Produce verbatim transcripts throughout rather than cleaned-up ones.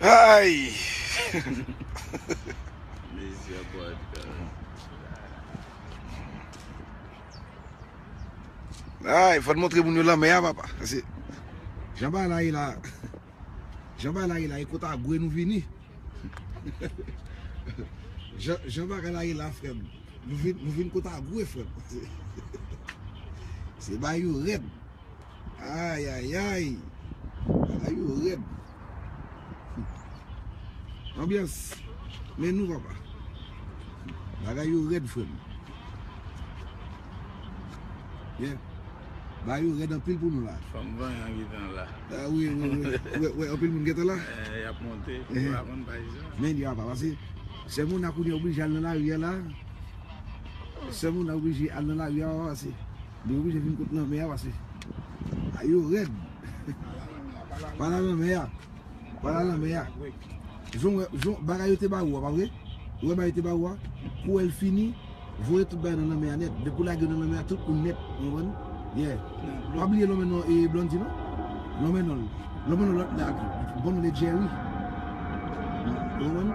Ay! Mesye, bòdkò. Ay, fò n montre moun yo lanmè a, papa. Paske jan bagay la ye la, jan bagay la ye la, e kot Agwe nou vini. Jan, jan bagay la ye la, frè m. Nou vin, nou vin kot Agwe, frè m. Se, se bagay yo rèd. Ay, ay, ay. Bagay yo rèd. Anbyans. Men nou, papa. Bagay yo rèd, frè m. Yeah. Bagay yo rèd anpil pou nou la. Fanm vanyan gentan la. Ah, wi, wi, wi. Wè, wè, anpil moun gentan la. Eh, y ap monte. Eh. Yo pa konn pa sa. Men yo pa pase. Sè moun a kounye oblije al nan lari a la. Sè moun a oblije al nan lari a, pa pase. Li oblije vin kot lanmè a, pase. A yo rèd. Pa nan lanmè a. Pa nan lanmè a. Jan w wè, jan bagay yo te ba ou a, pa vre? Ou wè bagay yo te ba ou a? Kou wè l fini, voye tout bagay nan lanmè a nèt. Depi w lage yo nan lanmè a, tout moun nèt. Ou konprann? Yeah. Pa bliye lonmen non e Blondy non. Lonmen non l. Lonmen non lòt la. Bon non e Jerry. Ou konprann?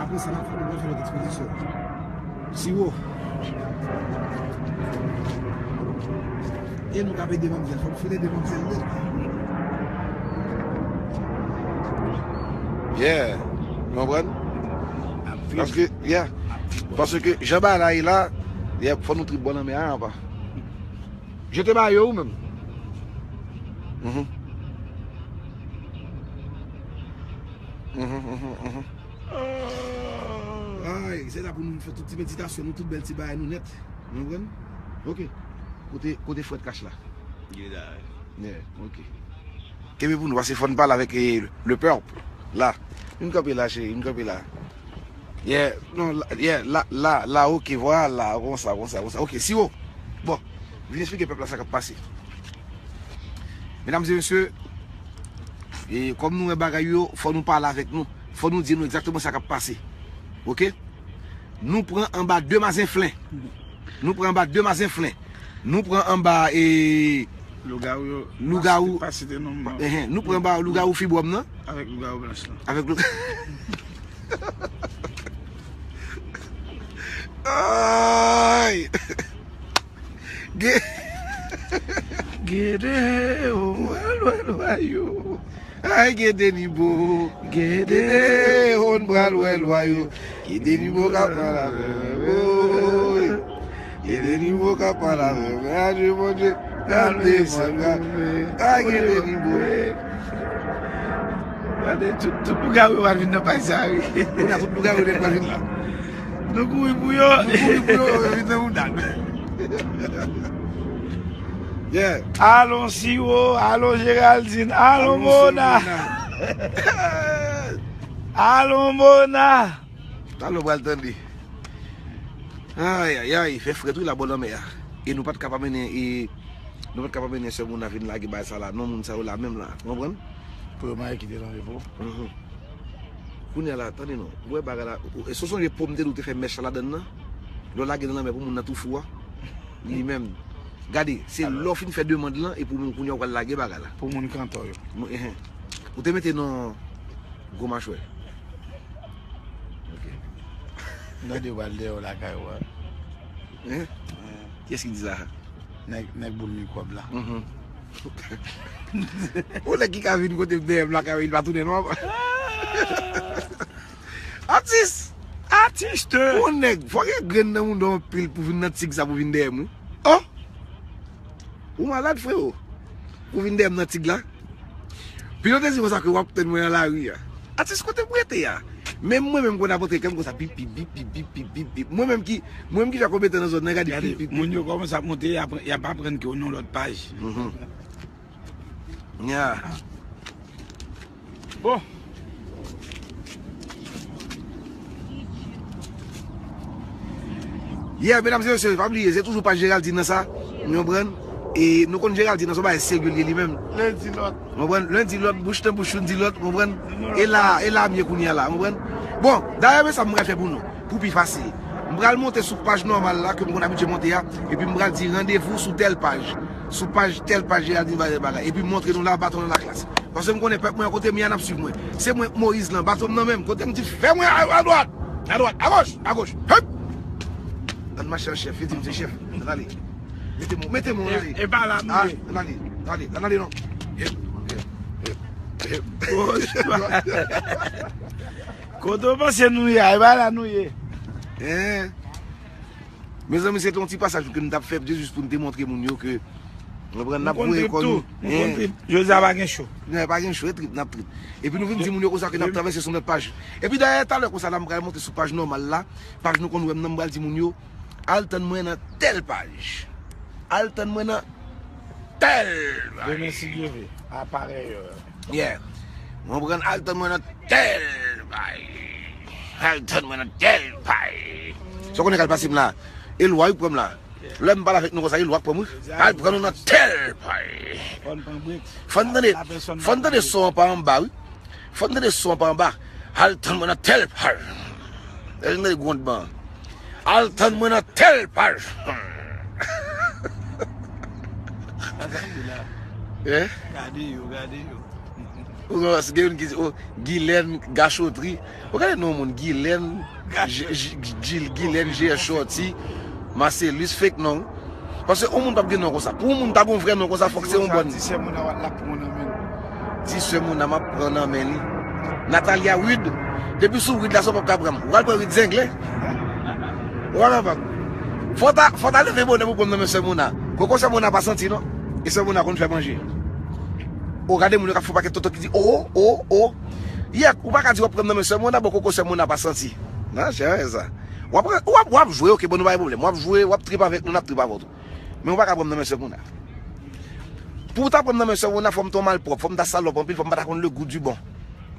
Apre sa, n ap fè, nou pral fè lòt ekspozisyon. Siwo. E nou k ap ede manmzèl. Fòk fè ede manmzèl wi. Yeah. Ou konprann? Paske, yeah. Paske jan bagay la ye la, yeah, fò nou trip bò lanmè a, apa. Je te ba yo ou menm. Mhm. Mhm, mhm, mhm. Ay, se la pou nou fè tout ti meditasyon, nou tout bèl ti bagay nou nèt. Nou konprann? Ok. Kote, kote frèt kach la? Li la. Yeah, ok. Kenbe pou nou, paske fò n pale avèk, eh, le peuple. La. Vin kanpe la, cheri, vin kanpe la. Yeah, non, la, yeah, la, la, la, ok, vwala, konsa, konsa, konsa. Ok, Siwo. Bon, vin eksplike pèp la sa k ap pase. Medam e mesye, e, kòm nou wè bagay yo, fò nou pale avèk nou. Fò nou di nou egzakteman sa k ap pase. Ok? Nou pran anba de mazen flen. Nou pran anba de mazen flen. Nou pran anba, e, lougawou yo. Lougawou. Pa site non m non. Enhen, nou pran anba lougawou fibwòm nan. Avèk lougawou blanch lan. Avèk lou- Ay! Ge- Gede, o, lwa, lwa, lwa yo. Ay, Gede Nibo. Gede, o, n pral wè lwa yo. Gede Nibo ka pale avè mwen. Gede Nibo ka pale avè mwen. Adye Bondye, gade sa, gade. Ay, Gede Nibo. Gade, tout, tout lougawou yo pral vin nan paj sa, wi. Kounye a, tout lougawou yo pral vin la. Nou kouri pou yo. Nou kouri pou yo, yo vin nan mouda nou. Yeah. Alon Siwo, alon Géraldine, alon Mona. Alon Mona. Alon pral tande. Ay, ay, ay, fè frèt wi la bò lanmè a. E nou pa t ka pa mennen, e, nou pa t ka pa mennen sè moun nan vin lage bagay sa la. Non, moun sa yo la menm la. Ou konprann? Pou yo mache kite l an repo. Mhm. Kounye a la, tande non. Ou wè bagay la, ou, ou, e si w sonje po m te di w te fè mèch la ladann nan? Lè w lage nan lanmè pou moun nan tou fou a. Li menm. Gade, se lè w fin fè demann lan, e pou moun kounye a w pral lage bagay la. Pou moun kantò yo. Mwen, enhen. Ou te mete non gwo machwè. Ok. Gade yo pral dèyè w lakay ou a. Hein? Kiyès ki di sa? Nèg, nèg boul mikwòb la. Mhm. Ou nèg ki ka vin kote m dèyè m lakay ou, li pa tounen non. Atis! Atis! Ou nèg, fò gen grenn nan mouda w anpil pou vin nan tig sa pou vin dèyè m wi. Oh! Ou malad, freo. Ou vin dèyè m nan tig la. Pito te di konsa ke w ap tann mwen nan lari a. Atis, kote m rete a? Menm mwen menm konn ap antre kè m konsa, bip, bip, bip, bip, bip, bip, bip, bip. Mwen menm ki, mwen menm ki fè konbyen tan nan zòn nan, gade, gade, bip, bip, bip. Moun yo kòmanse ap monte, y ap, y ap aprann ke w nan lòt paj. Mhm. Yeah. Bon. Yeah, medam e mesye, pa bliye, se toujou paj Géraldine nan sa. Nou konprann? E nou konn Géraldine nan se yon bagay serye li ye li menm. Lendi lòt. Ou konprann? Lendi lòt, bouch nan bouch, youn di lòt, ou konprann? E la, e la m ye kounye a la, ou konprann? Bon, dayè, men sa m pral fè pou nou, pou pi fasil. M pral monte sou paj nòmal la, ke m konn abitye monte a, epi m pral di randevou sou tèl paj. Sou paj, tèl paj Géraldine bagay bagay. Epi m montre nou la, baton nan laklas. Paske m konnen pèp mwen an kote m ye a n ap swiv mwen. Se mwen Moyiz lan, baton m nan men m. Kote m di fè mwen a, adwat, adwat, agoch, agoch. Hèp! Ann mache an chèf, yo di m se chèf. Ann ale. Mete mwen, mete mwen, ann ale. E pa la nou ye. Ann ale, ann ale, ann ale non. Hèp, hèp, hèp, hèp. Kote w panse nou ye a? E pa la nou ye. Hein? Mezanmi, se te yon ti pasaj ke m t ap fè, jis pou n te montre moun yo ke, w konprann, n ap voye kò nou. Jodi a pa gen cho. Non, pa gen cho, e trip, n ap trip. Epi nou vin di moun yo konsa ke n ap travèse sou lòt paj. Epi dayè, talè konsa la, m pral monte sou paj nòmal la, paj nou konn wè m nan, m pral di moun yo, al tann mwen nan tèl paj. Al tann mwen nan tèl paj. Demen, si Dye vle, a parèy è. Yeah. Mwen pran al tann mwen nan tèl paj. Al tann mwen nan tèl paj. Sa w konnen k al pase m la? E lwa wi k pran m la. Lè m pale avèk nou konsa, e lwa k pran m wi. Al pran nou nan tèl paj. Fò n tande, fò n tande son an pa anba wi. Fò n tande son an pa anba. Al tann mwen nan tèl paj. Al tann mwen nan tèl paj. Gade yo, gade yo. Ou gen yon ki di, oh, Gilèn Gachotri. Ou gade non moun, Gilèn, Gilèn G S Shorty, Marcelus, fake non. Paske yon moun p ap gen non konsa. Pou yon moun ta gen yon vrè non konsa, fòk se yon bòn. Di sè Mona w ap pran nan men l. Di sè Mona m ap pran nan men li. Natalia Wood. Depi sou Wood la, sa w p ap ka pran m. Ou pral pran Wood Zenglen. Ou pa kapab. Fò ta, fò ta leve bonè pou pran m nan men sè Mona. Koko sè Mona pa santi non. E sè Mona konn fè manje. Ou gade moun yo k ap fè yon pakèt toto ki di, oh, oh, oh. Yèk, ou pa ka di w ap pran m nan men sè Mona, bon koko sè Mona pa santi. Nan, chè, sa. W ap, w ap, w ap jwe, ok, bon, nou pa gen pwoblèm. W ap jwe, w ap trip avèk nou, n ap trip avè w tou. Men ou pa ka pran m nan men sè Mona. Pou w ta pran m nan men sè Mona, fò m te yon malpwòp, fò m ta salòp anpil, fò m pa ta konn le goût du bon.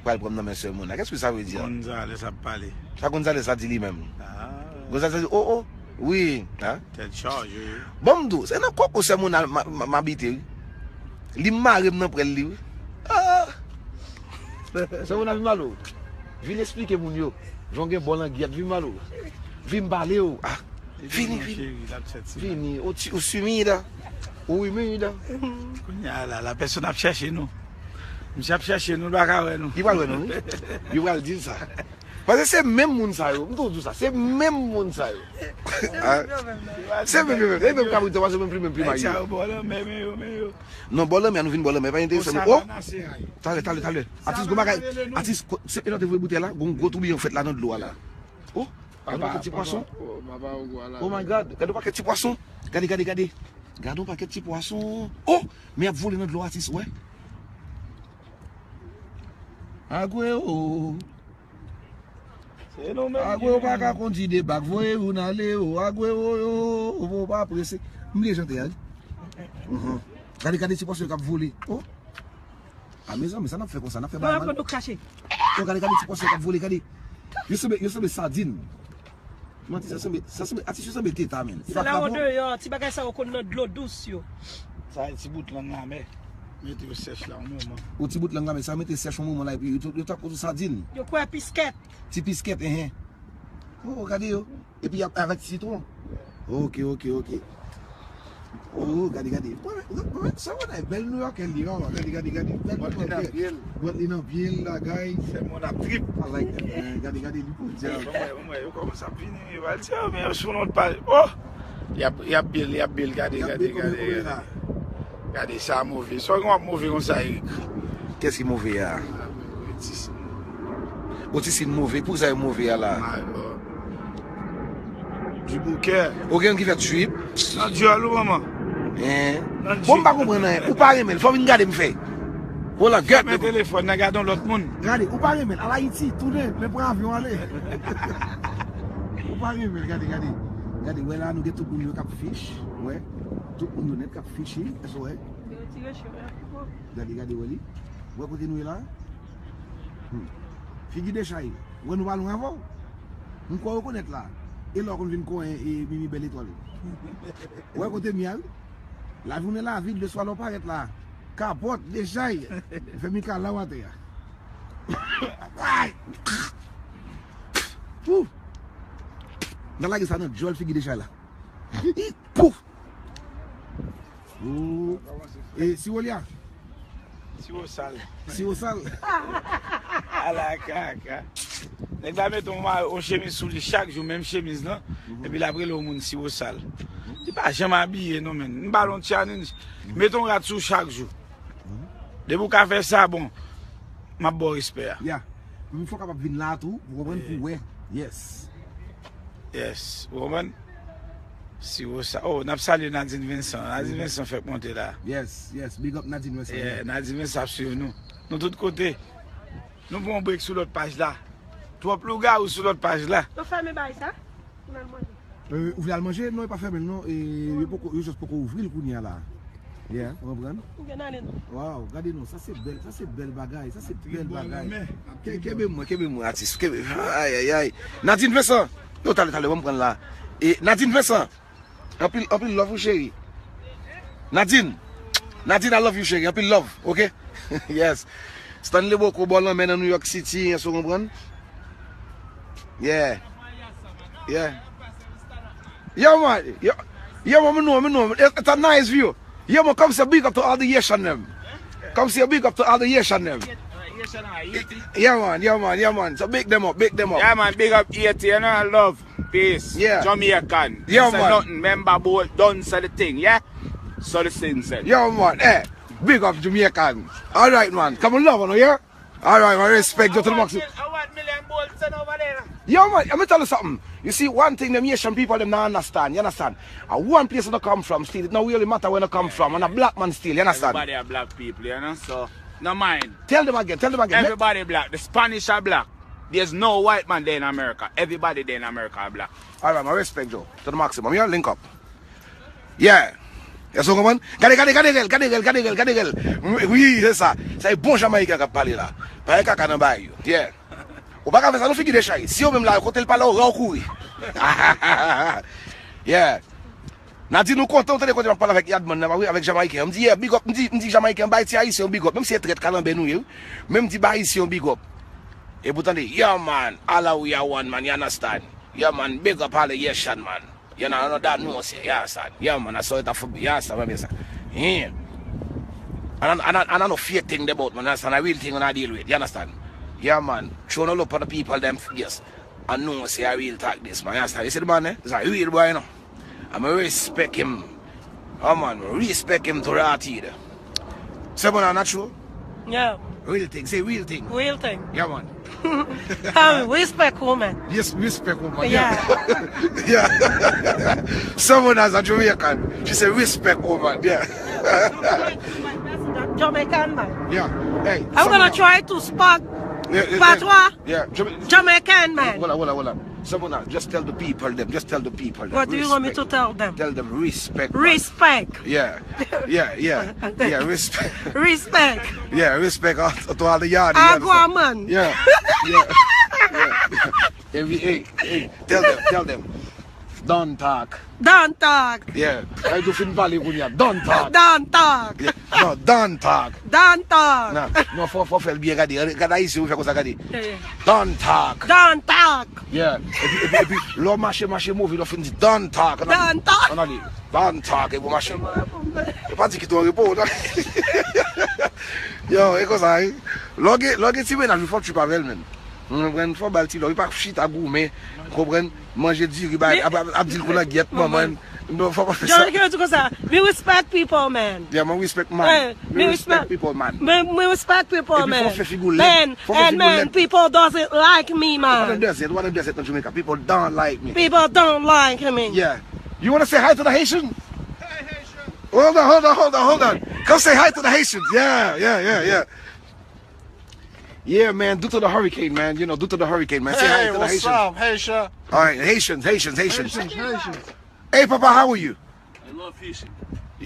Pral pran m nan men sè Mona. Qu'est-ce que ça veut dire? Gonzales ap pale. Sa Gonzales la di li menm? Ah. Gonzales la di, oh, oh, wi. Hein? Tèt chaje, wi. Bon, m di w, se nan koko sè Mona m, m, m abite, wi. Li mare m nan pwèl li, wi. Ah! Sè Mona vin pale w. Vin eksplike moun yo. Jan w gen bò nan gyèt, vin pale w. Vin pale w. Ah! Vini, vini. Vini, o ti, o sumida. O humida. Kounye a la, la pèsonn ap chèche nou. Misye ap chèche nou, l pa ka wè nou. Li pral wè nou, wi. Li pral di l sa. Paske se menm moun sa yo. M toujou di w sa. Se menm moun sa yo. Se menm yo menm. E menm kabrit yo, paske menm pli, menm pli mayi yo. Sa yo bò lanmè, men yo, men yo. Non, bò lanmè a, nou vin bò lanmè. Pa enterese nou. Oh! Talè, talè, talè. Atis, gon bagay. Atis, se, e lè w te voye boutèy la, gon gwo toubiyon fèt la nan dlo a la. Oh! Gade yon pakèt ti pwason. Oh my God. Gade yon pakèt ti pwason. Gade, gade, gade. Gade yon pakèt ti pwason. Oh! Men y ap vole nan dlo, atis, wè. Agwe o. Agwe o pa ka kondi de bak. Voye youn ale o. Agwe o yo. Ou pa prese. M bliye chante a, wi. Mhm. Gade, gade ti pwason k ap vole. Oh! A, mezanmi, sa n ap fè konsa, n ap fè bagay mal. Yo, gade, gade ti pwason k ap vole, gade. Yo sanble, yo sanble sadin. Manti, sa sanble, sa sanble, atis yo sanble teta, menn. Se la o deyò, ti bagay sa yo konn nan dlo dous yo. Sa e ti bout lang lamè. Mete yo sèch la, yon moman. Yon ti bout lang lamè, sa mete sèch yon moman la, epi yo, yo ta konn sadin. Yo kwè piskèt. Ti piskèt, enhen. Oh, gade yo. Epi y ap avèk sitwon. Ok, ok, ok. Oh, gade, gade. Mwen, mwen, mwen, sa mwen, bèl Nouyòkè li, oh, gade, gade, gade. Bèl Nouyòkè. Bwat li nan pye l, bagay. Sè Mona ap trip. I like that, man. Gade, gade, li pou djab. Mwen, mwen, yo kòmanse ap vini, yo pral di, oh, men yo sou lòt paj. Oh! Y ap, y ap bil, y ap bil, gade, gade, gade, gade. Gade sa move. Sa w gen w ap move konsa, Eric? Kiyès ki move a? Otis. Otis ki move. Pou sa yo move a la? Diboukè. Ou gen ki fè trip? Nan dyòl ou, manman. Hein? Bon, m pa konprann anyen. Ou pa renmen l. Fò w vin gade m fè. Hola, gèt. Fèmen telefòn nan, gade yon lòt moun. Gade, ou pa renmen l. Al Ayiti, tounen, men pran avyon ale. Ou pa renmen l, gade, gade. Gade, wè la, nou gen tout moun yo k ap fich. Wè. Tout moun yo nèt k ap fichi. Èske w wè? Yo tire cheve a pi wo. Gade, gade, wè li. Wè kote nou ye la? Hmm. Figi dechay. Wè nou pa lwen avè w. M kwè w rekonèt la. E lè w konn vin konyen e Mimi Bèl Etwal. Wè kote m ye a, wi. Lajounen lavid, leswa lè w parèt la. Kapòt, dechay. Fè Mika la w atè a. Ay! Pouf! N a lage sa nan djòl figi dechay la. Pouf! Oh. E siwo li a? Siwo sal. Siwo sal. Ala kaka. Nèg la mete yon ma- yon chemiz sou li chak jou, menm chemiz lan. Epi l ap rele yon moun siwo sal. Li pa janm abiye non, men. M ba l yon challenge. Mete yon rad sou chak jou. Depi w ka fè sa, bon, m ap ba w respè a. Ya. Men fò w kapab vin la tou, ou konprann, pou wè. Yes. Yes. Ou konprann? Siwo sa. Oh, n ap salye Nadine Vincent. Nadine Vincent fèk monte la. Yes, yes. Big up Nadine Vincent. Yeah, Nadine Vincent ap swiv nou. Nou tout kote. Nou pran yon break sou lòt paj la. Twòp lougawou sou lòt paj la. Yo fèmen bay sa? Ou nan manje? Euh, ou vle al manje? Non, e pa fèmen non. E yo poko, yo just poko ouvri l kounye a la. Yeah, ou konprann? Ou gen ale non. Wow, gade non, sa se bèl, sa se bèl bagay, sa se bèl bagay. Ke- Kenbe mwen, kenbe mwen, atis, kenbe. Ay, ay, ay. Nadine Vincent. Yo, talè, talè, ban m pran l la. E Nadine Vincent. Anpil, anpil love ou cheri. Nadine. Nadine, I love you, cheri. Anpil love, ok? Yes. Stanley Boko bò lanmè nan New York City, èske w konprann? Yeah. Yeah. Yeah, man. Yeah, yeah, man, mi know, mi know. It- It's a nice view. Yeah, man, come say big up to all the Haitian dem. Come say big up to all the Haitian dem. Yeah, man, yeah, man, yeah, man. So big dem up, big dem up. Yeah, man, big up Haiti, you know, love, peace, yeah. Jamaican. Yeah, man. Nothing, memba bold, done seh di ting, yeah? So di ting seh. Yeah, man, eh, big up Jamaican. Alright, man, come on, love, you know, yeah? Alright, man, respect, to the max. A one million bold send over there. Yo, man, let me tell you something. You see, one thing dem Haitian people dem not understand, you understand? A one place you come from still, it no really matter where you come from, and a black man still, you understand? Everybody a black people, you know, so no mind. Tell them again, tell them again. Everybody black. The Spanish are black. There's no white man there in America. Everybody there in America are black. Alright, my respect, Joe. To the maximum. Yeah, link up. Yeah. Èske w konprann? Gade, gade, gade rèl, gade rèl, gade rèl, gade rèl. Wi, se sa. Sa e bon Jamayiken k ap pale la. Pa gen kaka nan bagay yo. Yeah. Ou pa ka fè sa, non, figi de chay. Si yo menm la, kote l pale, w ra w kouri. Yeah. Nadine, ou kontan, ou tande kote m ap pale avèk Yadman nan, wi, avèk Jamayiken. M di, yeah, big up, m di, m di Jamayiken, bay ti Ayisyen yon big up. Menm si se trèt kalanbè nou ye, wi. Men m di bay Ayisyen yon big up. Epi w tande, yeah, man, all a we are one, man, you understand? Yeah, man, big up all the Haitian, man. You know, another news, you understand? Yeah, man, I saw it, I for- you understand what I'm saying? Yeah. And I, and I, and I know fake thing about, man, understand? A real thing when I deal with, you understand? Yeah, man, show no love for the people, them, yes. I know, say, a real talk this, man, you understand? You see the man, eh? It's a real boy, you know. I'ma respect him. Oh man, respect him to Ratid. Sè mwen an, not true? Yeah. Real thing, say real thing. Real thing. Yeah, man. Kami, respect woman. Yes, respect woman. Yeah. Yeah. Sè mwen an, a Jamaican. She say respect woman. Yeah. Jamaican man. Yeah. Hey, I'm gonna try to speak Patois. Yeah, Jama- Jamaican man. Hold on, hold on, hold on. Someone, uh, just tell the people them. Just tell the people them. What do you want me to tell them? Tell them respect, man. Respect. Yeah. Yeah, yeah. Yeah, respect. Respect. Yeah, respect. Uh, to all the yard. Agwa, man. Yeah. Yeah. Yeah. Every, hey, hey, tell them, tell them. Don't talk. Don't talk. Yeah. Kay tou fin pale kounye a. Don't talk. Don't talk. Yeah. No, don't talk. Don't talk. Nan, non, fò, fò fè l byen gade. Gade Ayisyen, wi, fè konsa gade. Eh. Don't talk. Don't talk. Yeah. Epi, epi, epi, lè w mache, mache move, lè w fin di, don't talk. Don't talk. Ann ale. Don't talk, epi w mache. E pa di kite w an repo, non. Yo, e konsa, wi. Lè w gen, lè w gen ti mennaj, wi, fò w trip avè l, menm. Ou konprann? Fò w ba l ti love. Li pa chita goumen. Ou konprann? Manje diri, bay, ap, ap, ap di l kou langyèt, manman. Non, fò w pa fè sa. John Kerry di konsa, "Mi respect people, man." Yeah, mi respect man. Eh, mi respect people, man. Mi, mi respect people, man. Epi fò w fè figi w lèd. Fò w fè figi w lèd. Man, and man, people doesn't like me, man. What doesn't, what doesn't Jamaica? People don't like me. People don't like me. Yeah. You wanna say hi to the Haitian? Hold on, hold on, hold on, hold on. Come say hi to the Haitians. Yeah, yeah, yeah, yeah. Yeah, man, due to the hurricane, man. You know, due to the hurricane, man. Say hi to the Haitians. Hey, what's up, Haitian? All right, Haitians, Haitians, Haitians. Haitians, Haitians. Hey, Papa, how are you? I love fishing.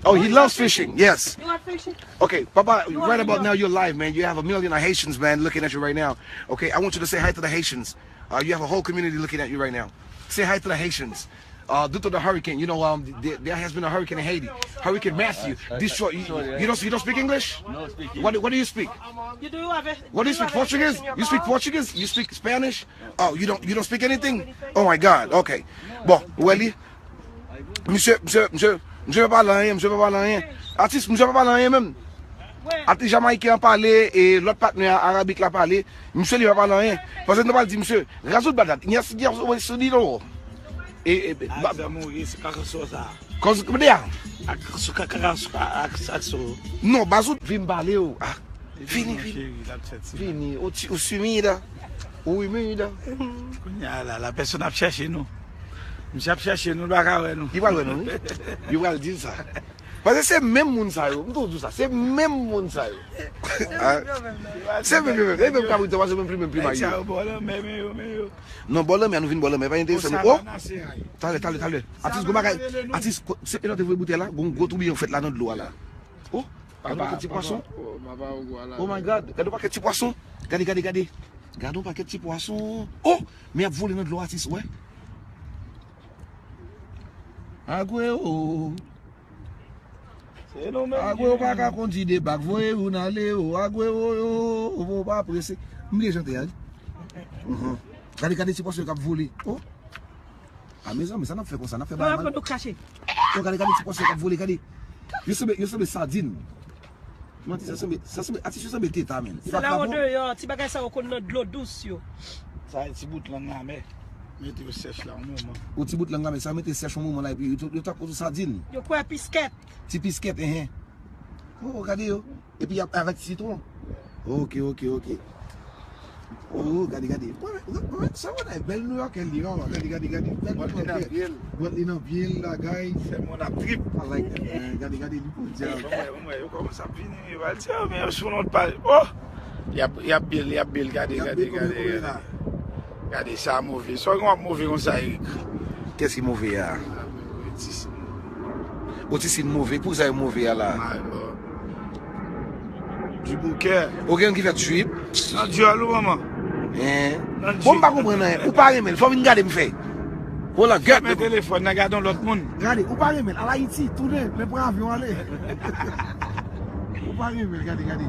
Oh, he loves fishing, yes. You love fishing? Okay, Papa, right about now, you're live, man. You have a million Haitians, man, looking at you right now. Okay, I want you to say hi to the Haitians. Uh, you have a whole community looking at you right now. Say hi to the Haitians. Uh, due to the hurricane, you know, um, there, there has been a hurricane in Haiti. Hurricane Matthew destroyed. You, you don't, you don't speak English? No, speak English. What, do- what do you speak? What do you speak? Portuguese? You speak Portuguese? You speak Spanish? Oh, you don't, you don't speak anything? Oh my God. Okay. Bon, ou wè li, misye, misye, misye, misye pa pale anyen, misye pa pale anyen. Atis, misye pa pale anyen menm. Atis jamayiken an pale, e lòt patnè a, arabik la pale. Misye li pa pale anyen. Paske nou pral di misye, razout badad. Yes, yes, we sou di nou. E, e, ba- Aksan Moris, kaka so sa. Kòz, kote a? Ak, ak, ak, ak, ak, ak, so. Non, bazout, vin pale ou. Ah, fini, fini. Fini. Ou ti, ou sumida. Ou imida. Kounye a la, la pèsonn ap chèche nou. Misye ap chèche nou, l pa ka wè nou. Li pral wè nou, wi. Li pral di l sa. Paske se menm moun sa yo. M toujou di w sa. Se menm moun sa yo. Ah. Se menm yo menm. Se menm kabrit yo, se menm plim, menm plim a yo. Nèg sa yo bò lanmè, men yo, men yo. Non, bò lanmè a, nou vin bò lanmè. Pa enterese nou. Oh! Talè, talè, talè. Atis, gwo bagay. Atis, ko- se, e lè w te voye boutèy la, gon gwo toubiyon fèt la nan dlo a la. Oh! Gade yon pakèt ti pwason. Oh my God. Gade yon pakèt ti pwason. Gade, gade, gade. Gade yon pakèt ti pwason. Oh! Men y ap vole nan dlo a, Atis, wè. Agwe o. Se nou menm Agwe o pa ka kondi de bak, voye youn ale o. Agwe o, o, o, o, pa prese. M bliye chante a, wi. Mhm. Gade, gade ti pwason k ap vole. Oh. A, mezanmi, sa n ap fè konsa, n ap fè bagay mal. Yo, gade, gade ti pwason k ap vole, gade. Yo sanble, yo sanble sadin. Manti, sa sanble, sa sanble, atis yo sanble teta, men. Se la o deyò, ti bagay sa yo konn nan dlo dous yo. Sa e ti bout lang lamè. Mete yo sèch la yon moman. Ou ti bout lang lamè, sa mete sèch yon moman la, epi yo, yo ta koz ou sadin. Yo kwè piskèt. Ti piskèt, enhen. Oh, gade yo. Epi y ap avèk sitwon. Ok, ok, ok. Oh, gade, gade. Wè, wè, wè, sa wè nan bèl Nouyòkè li, non? Gade, gade, gade. Bèl Nouyòkè. Bòt li nan pye l, bagay. Sèmon ap trip. I like that, man. Gade, gade, li pou djab. Bon, mwen, bon, mwen, yo kòmanse ap vini, yo al di, oh, men yo sou lòt paj. Oh! Y ap, y ap bil, y ap bil, gade, gade, gade, gade. Gade, sa move. Sa w gen w ap move konsa, Eric? Kiyès ki move a? Otisin. Otisin move. Poukisa yo move a la? My God. Du bon cœur. Ou gen ki fè trip? Nan dyòl ou, manman. Hein? Nan Bon, m pa konprann anyen. Ou pa renmen l. Fò w vin gade m fè. Wola, gèt. Fèmen telefòn nan, gade yon lòt moun. Gade, ou pa renmen l. Al Ayiti, tounen, men pran avyon ale. Ou pa renmen l, gade, gade.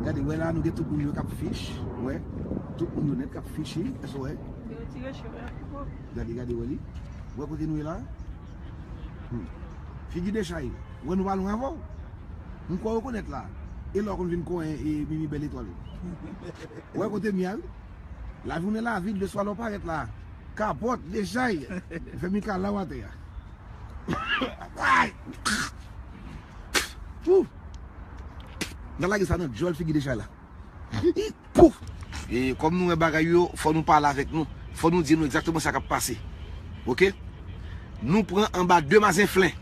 Gade, wè la, nou gen tout moun yo k ap fich. Wè. Tout moun yo nèt k ap fichi. Èske w wè? Yo retire cheve a pi bon. Gade, gade, wè li. Wè kote nou ye la? Hmm. Figi dechay. Wè nou pa lwen avè w. M kwè w rekonèt la. E lè w konn vin konyen e Mimi Bèl Etwal. Wè kote m ye a, wi. Lajounen lavi, leswa lè w parèt la. Kapòt, dechay. Fè Mika la w atè a. Ay! Pouf! N a lage sa nan dyòl figi dechay la. Pouf! E kòm nou wè bagay yo, fò nou pale avèk nou. Fò nou di nou egzakteman sa k ap pase. Oke? Nou pran anba de mazen flen.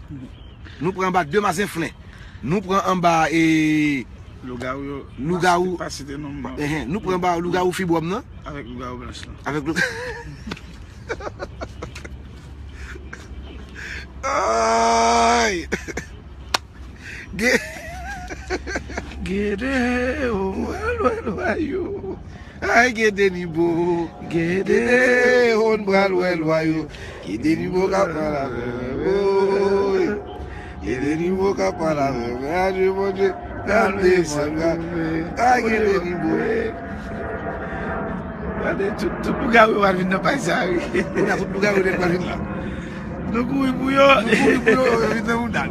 Nou pran anba de mazen flen. Nou pran anba, e, lougawou yo. Lougawou. Pa site non m. Enhen, nou pran anba lougawou fibwòm nan. Avèk lougawou blanch lan. Avèk lou- Ay! Ge- Gede o, lwa, lwa, lwa yo. Ay, gede ni bo. Gede o, n pral wè lwa yo. Gede ni bo ka pral avè mwen. Gede ni bo ka pral avè mwen. Adye, Bondye, gade sa, gade. Ay, gede ni bo. Gade, tout, tout lougawou yo pral vin nan paj sa, wi. Kounye a, tout lougawou yo pral vin la. Nou kouri pou yo. Nou kouri pou yo, yo vin nan mouda n.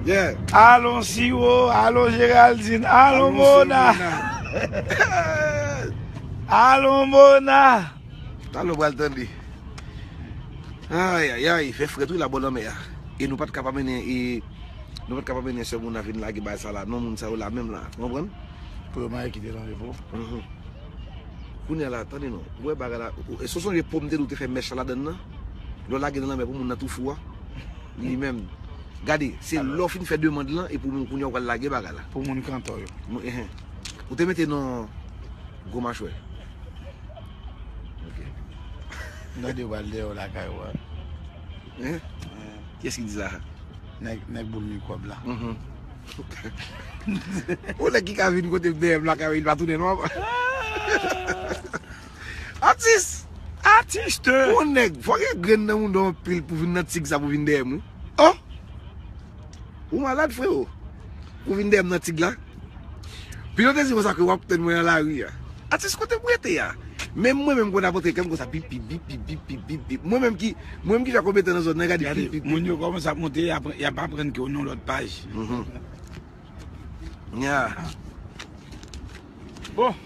Yeah. Alon Siwo, alon Geraldine, alon Mona. Alon Mona. Talè w pral tande. Ay, ay, ay, fè frèt wi la bò lanmè a. E nou pa t ka pa mennen, e, nou pa t ka pa mennen sè moun nan vin lage bagay sa la. Non, moun sa yo la menm la. Ou konprann? Pou yo mare kite nan repo. Mhm. Kounye a la, tande non. Ou wè bagay la, ou, e, si w sonje po m te di w te fè mèch la ladann nan? Lè w lage nan lanmè pou moun nan tou fou a. Li menm. Gade, se lè w fin fè demann lan, e pou moun kounye a w pral lage bagay la. Pou moun kantò yo. Moun, enhen. Ou te mete non gwo machwè. Ok. M tande w pral dèyè w lakay ou a. Hein? Kiyès ki di sa? Nèg, nèg boul mikwòb la. Mhm. Ou nèg ki ka vin kote m dèyè m lakay ou, li pa tounen non. Atis! Atis! Yon nèg, fò gen grenn nan mouda w anpil pou vin nan tig sa pou vin dèyè m, wi. Oh! Ou malad, freo. Ou vin dèyè m nan tig la. Pito te di konsa ke w ap tann mwen nan lari a. Atis, kote m rete a? Menm mwen menm konn ap antre kè m konsa, pip, pip, pip, pip, pip, pip, pip, pip. Mwen menm ki, mwen menm ki fè konbyen tan nan zòn nan, gade, gade, pip, pip, moun pip, yo pip. Kòmanse ap monte, y ap, y ap aprann ke w nan lòt paj. Mhm. Yeah. Bon.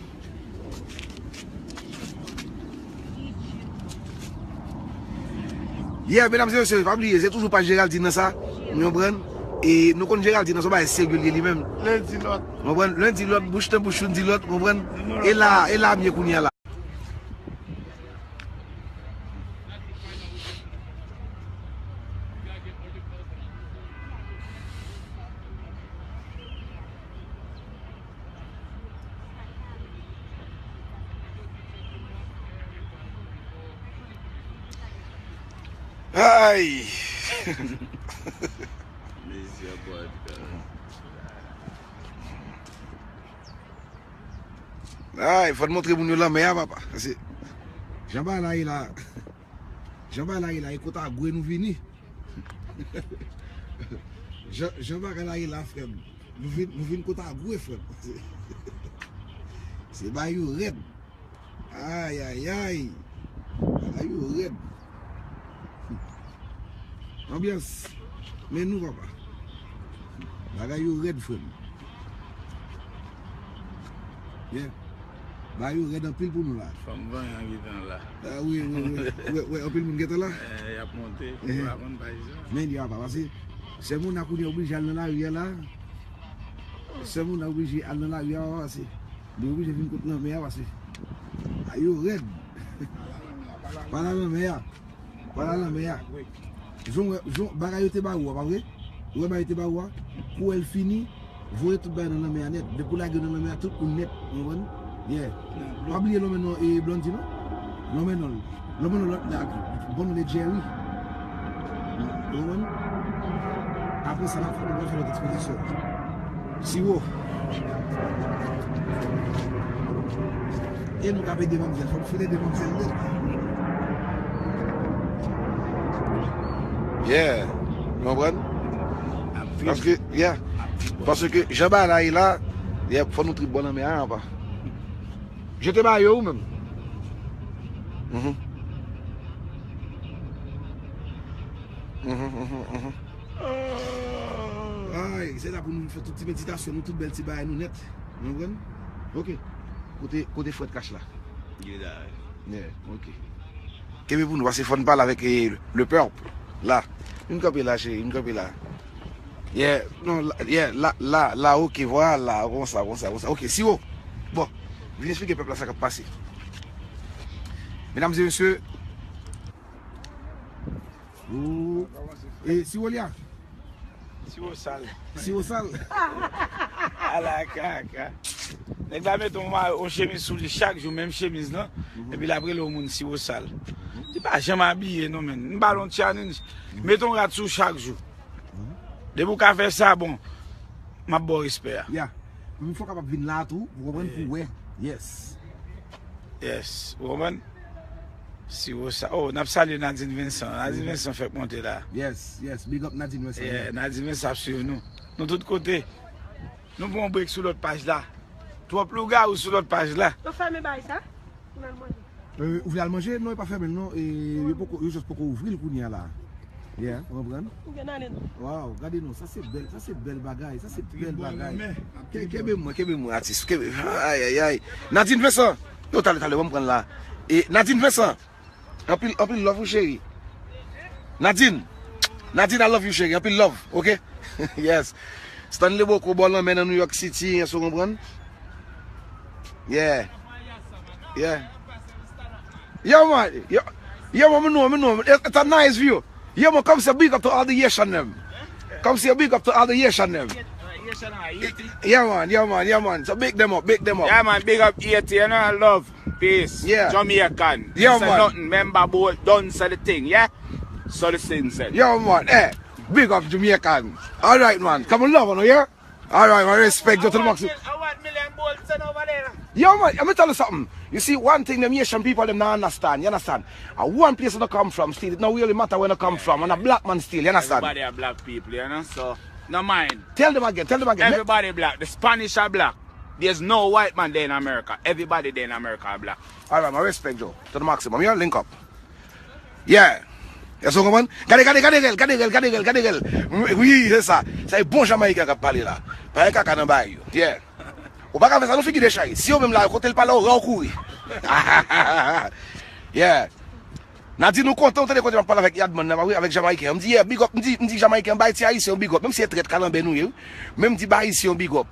Yeah, medam e mesye, pa bliye, se toujou paj Geraldine nan sa, nou konprann? E nou konn Geraldine nan se yon bagay serye li ye li menm. Lendi lòt. Konprann? Lendi lòt, bouch nan bouch, youn di lòt, konprann? E la, e la m ye kounye a la. Ay! Mesye, bòdkò. Ay, fò n montre moun yo lanmè a, papa. Paske jan bagay la ye la, jan bagay la ye la, e kot Agwe nou vini. Jan, jan bagay la ye la, frè m. Nou vin, nou vin kot Agwe, frè m. Se bagay yo rèd. Ay, ay, ay. Bagay yo rèd. Anbyans. Men nou, papa. Bagay yo rèd, frè m. Yeah. Bagay yo rèd anpil pou nou la. Fanm vanyan gentan la. Ah wi, wi, wi. Wè, wè, anpil moun gentan la. Eh, y ap monte. Eh. Ou pa konn paj sa. Men, y a pa pase. Sè moun a kounye a oblije al nan lari a la. Sè moun a oblije al nan lari a, pa pase. Li oblije vin kot lanmè a, pase. Bagay yo rèd. Pa nan lanmè a. Wala lanmè a. Jan, jan bagay yo te ba ou a, pa vre? Ou wè bagay yo te ba ou a? Kou w wè l fini, voye tout bagay nan lanmè a nèt. Depi w lage yo nan lanmè a, tout ou nèt. Ou konprann? Yeah. Pa bliye lonmen non, e Blondy non. Lonmen non. Lonmen non lòt nèg. Bon non e Jerry. Ou konprann? Apre sa, n ap fè, nou pral fè lòt ekspozisyon. Siwo. E nou k ap ede manmzèl, fò n fin ede manmzèl wi. Yeah, nou konprann? Paske, yeah. Paske jan bagay la ye la, yeah, fò nou trip bò lanmè a, apa. Jete ba yo ou menm. Mhm. Mhm, mhm, mhm. Ay, se la pou nou fè tout ti meditasyon, nou tout bèl ti bagay nou nèt. Nou konprann? Ok. Kote, kote frèt kach la? Li la. Yeah, ok. Kenbe pou nou, paske fò n pale avèk, eh, le peuple. La. Vin kanpe la, cheri, vin kanpe la. Yeah, non, la, yeah, la, la, la, ok, vwala, konsa, konsa, konsa. Ok, Siwo. Bon, vin eksplike pèp la sa k ap pase. Medam e mesye, ou, e Siwo li a? Siwo sal. Siwo sal. Ala kaka. Nèg la mete yon ma-, yon chemiz sou li chak jou, menm chemiz lan. Mhm. Epi l ap rele yon moun siwo sal. Mhm. Li pa janm abiye non, men. M ba l yon challenge. Mhm. Mete yon rad sou chak jou. Mhm. Depi w ka fè sa, bon, m ap ba w respè a. Ya. Pou fò w kapab vin la tou, ou konprann, pou w wè. Yes. Yes. Ou konprann? Siwo sa. Oh, n ap salye Nadine Vincent. Nadine Vincent fèk monte la. Yes, yes. Big up Nadine Vincent. Yeah, Nadine Vincent ap swiv nou. Nou tout kote. Nou pran yon break sou lòt paj la. Twòp lougawou sou lòt paj la. Yo fèmen bay sa? Ou nan manje? Euh, ou vle al manje? Non, yo pa fèmen l non. E, yo poko, yo jis poko ouvri l kounye a la. Yeah, ou konprann? Ou gen ale non. Waw, gade non, sa se bèl, sa se bèl bagay, sa se bèl bagay. Ke-, kenbe mwen, kenbe mwen, atis, kenbe, ay, ay, ay. Nadine Vincent, non, talè, talè, ban m pran l la. E, Nadine Vincent, anpil, anpil love ou cheri. Nadine, Nadine, I love you cheri, anpil love, ok? Yes. Stanley Boko, bò lanmè nan New York City, èske w konprann? Yeah. Yeah. Yo, man. Yo, yo, man, mi know, mi know. It, it's a nice view. Yo, man, come say big up to all the Haitian dem. Come say big up to all the Haitian dem. Yeah, man, yeah, man, yeah, man. So big dem up, big dem up. Yeah, man, big up Haiti, you know, love, peace, yeah. Jamaican. Yeah, man. Nothing. Remember, boy, don't say the thing, yeah? So the thing said. Yo, man, eh, big up Jamaican. All right, man. Come on, love, you know, yeah? Alright, man, respect, Gentleman. A one million bolt send over there. Yo, man, let me tell you something. You see, one thing dem Haitian people dem nuh understand, you understand? A one place nuh come from still. It nuh really matter where nuh come from. And a black man still, you understand? Everybody a black people, you know, so nuh mind. Tell them again, tell them again. Everybody black. The Spanish are black. There's no white man there in America. Everybody there in America are black. Alright, my respect, Joe. To the maximum. Yeah, link up. Yeah. Èske w konprann? Gade, gade, gade rèl, gade rèl, gade rèl, gade rèl. Wi, se sa. Se bon Jamayiken k ap pale la. Pa gen kaka nan bagay yo. Yeah. Ou pa ka fè sa, non, figi de chay. Si yo menm la, kote l pale, w ra w kouri. Yeah. N a di nou kontan, ou tande kote m ap pale avèk Yadman nan, wi, avèk Jamayiken an. M di, yeah, big up, m di, m di Jamayiken an, bay ti Ayisyen yon big up. Menm si se trèt kalanbè nou ye, wi. Men m di, bay Ayisyen yon big up.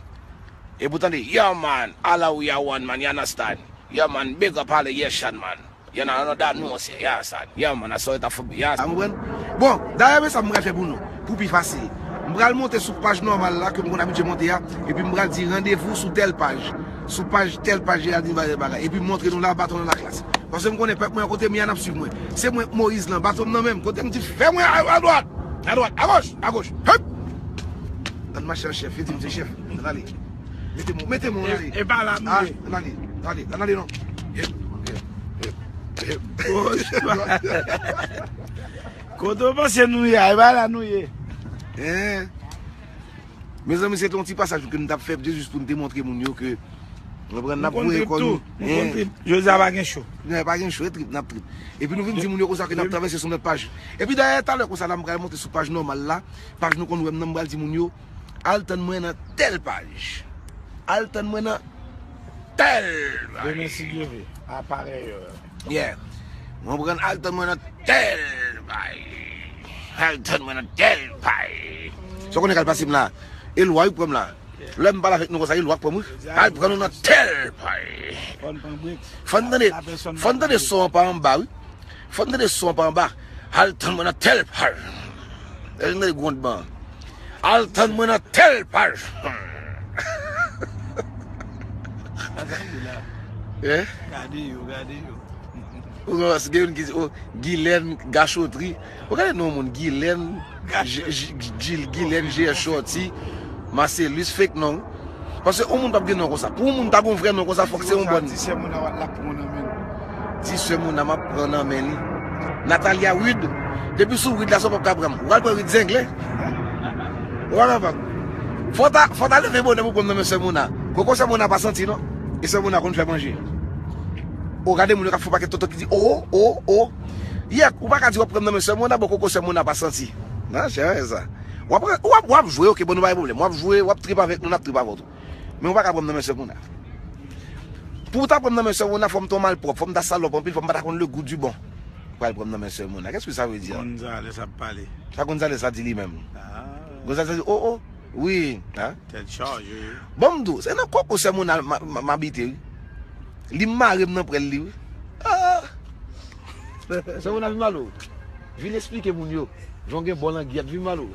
Epi w tande, yeah, man, all we are one, man, you understand? Yeah, man, big up all the Haitian, man. You know, another no, say, yeah, son. Yeah, man, that's how it have to be, yeah, son. Ou konprann? Bon, dayè, men sa m pral fè pou nou, pou pi fasil. M pral monte sou paj nòmal la, ke m konn abitye monte a, epi m pral di randevou sou tèl paj. Sou paj, tèl paj, Géraldine Valère bagay. Epi m montre nou la, baton nan laklas. Paske m konnen pèp mwen an kote m ye a, n ap swiv mwen. Se mwen k Moyiz lan, baton m nan men m. Kote m di, fè mwen a, adwat, adwat, agoch, agoch. Hop! Ann mache an chèf, yo di m se chèf. Ann ale. Mete men w, mete men w, ann ale. E, e pa la nou ye. Ann ale, ann ale, ann ale non. Hop, hop, hop, hop. Kote w panse nou ye a? E pa la nou ye. Hein? Mezanmi, se te yon ti pasaj ke m t ap fè, jis pou m te montre moun yo ke, w konprann, n ap voye kò nou. Hein? Jodi a pa gen cho. Non, pa gen cho, e trip, n ap trip. Epi nou vin di moun yo konsa ke n ap travèse sou lòt paj. Epi dayè, talè konsa la, m pral monte sou paj nòmal la, paj nou konn wè m nan, m pral di moun yo, al tann mwen nan tèl paj. Al tann mwen nan tèl paj. Demen, si Dye vle, a parèy è. Yeah. Mwen pran al tann mwen nan tèl paj. Al tann mwen nan tèl paj. Sa w konnen k al pase m la? E lwa wi k pran m la. Lè m pale avèk nou konsa, e lwa k pran m wi. Al pran nou nan tèl paj. Fò n tande, fò n tande son an pa anba wi. Fò n tande son an pa anba. Al tann mwen nan tèl paj. Èske n tande gwondman? Al tann mwen nan tèl paj. Hein? Gade yo, gade yo. Ou konn, gen youn ki di, oh, Gilène Gachotri. Ou gade non moun, Gilène, Gilène G S Shorty, Marcellus, fake non. Paske yon moun p ap gen non konsa. Pou yon moun ta gen yon vrè non konsa, fòk se yon bòn. Di sè Mona w ap pran nan men l. Di sè Mona m ap pran nan men li. Natalia Wood. Depi sou Wood la, sa w p ap ka pran m. Ou pral pran Wood Zenglen. Ou pa kapab. Fò w ta, fò w ta leve bonè pou pran m nan men sè Mona. Koko sè Mona pa santi non. E sè Mona konn fè manje. Ou gade moun yo k ap fè yon pakèt tonton ki di, oh, oh, oh. Yèk, ou pa ka di w ap pran m nan men sè Mona, bon koko sè Mona pa santi. Nan, chè, e sa. W ap, w ap, w ap jwe, ok, bon, nou pa gen pwoblèm. W ap jwe, w ap trip avèk nou, n ap trip avè w tou. Men ou pa ka pran m nan men sè Mona. Pou w ta pran m nan men sè Mona, fò m te yon malpwòp, fò m ta salòp anpil, fò m pa ta konn le goût du bon. Pral pran m nan men sè Mona. Qu'est-ce que ça veut dire? Gonzales ap pale. Sa Gonzales la di li menm? Ah. Gonzales la di, oh, oh, wi, hein? Tèt chaje, wi. Bon, m di w, se nan koko sè Mona m, m, m abite, wi. Li mare m nan prèl li, wi. Ah! Sè Mona vin pale w. Vin esplike moun yo. Jan w gen bon langyèt, vin pale w.